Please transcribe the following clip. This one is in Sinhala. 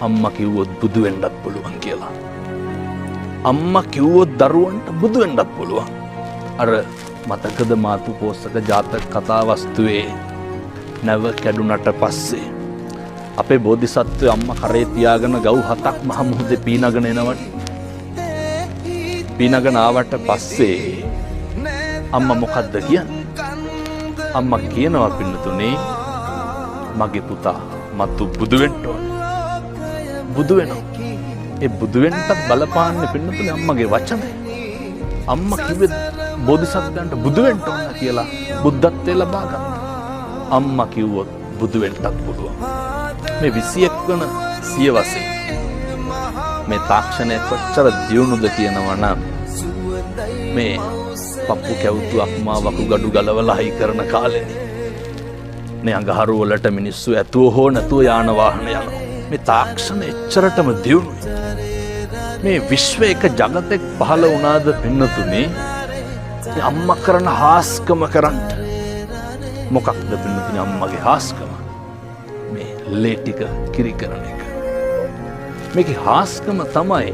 අම්මා කිව්වොත් බුදු වෙන්නත් පුළුවන් කියලා. අම්මා කිව්වොත් දරුවන්ට බුදු වෙන්නත් පුළුවන්. අර මතකද මාතු පෝසක ජාතක කතා වස්තුවේ නැව කැඩුනට පස්සේ අපේ බෝධිසත්වය අම්මා කරේ තියාගෙන ගව් හතක් මහ මුහුදේ පීනගෙන එනවනේ. පීනගෙන ආවට පස්සේ අම්මා මොකද්ද කියන්නේ? අම්මා කියනවා පින්නතුනේ, මගේ පුතා මතු බුදු වෙන්න ඕනේ. බුදු වෙනවා. ඒ බුදු වෙන්නත් බලපාන්නේ පින්නතුනේ අම්මගේ වචනය. අම්මා කිව්වේ බෝධිසත්වයන්ට බුදු වෙන්න ඕන කියලා, බුද්ධත්වයේ ලබා ගත්තා. අම්මා කිව්වොත් බුදු වෙන්නත් පුළුවන්. මේ 21 වන සියවසේ මේ තාක්ෂණය කොච්චර දියුණුද කියනවා නම්, මේ පප්පු කැවුතු අක්මා වකුගඩු ගලවලා හයි කරන කාලෙනේ. මේ අඟහරු වලට මිනිස්සු ඇතුව හෝ නැතුව යාන වාහන යනවා. මේ තාක්ෂණ එච්චරටම දියුණුයි. මේ විශ්ව එක ජගතෙක් පහළ වුණාද පින්නතුනේ මේ අම්මා කරන හාස්කම කරන්ට? මොකක්ද පින්නතුනේ අම්මගේ හාස්කම? මේ ලේ ටික කිරි කරන එක. මේකේ හාස්කම තමයි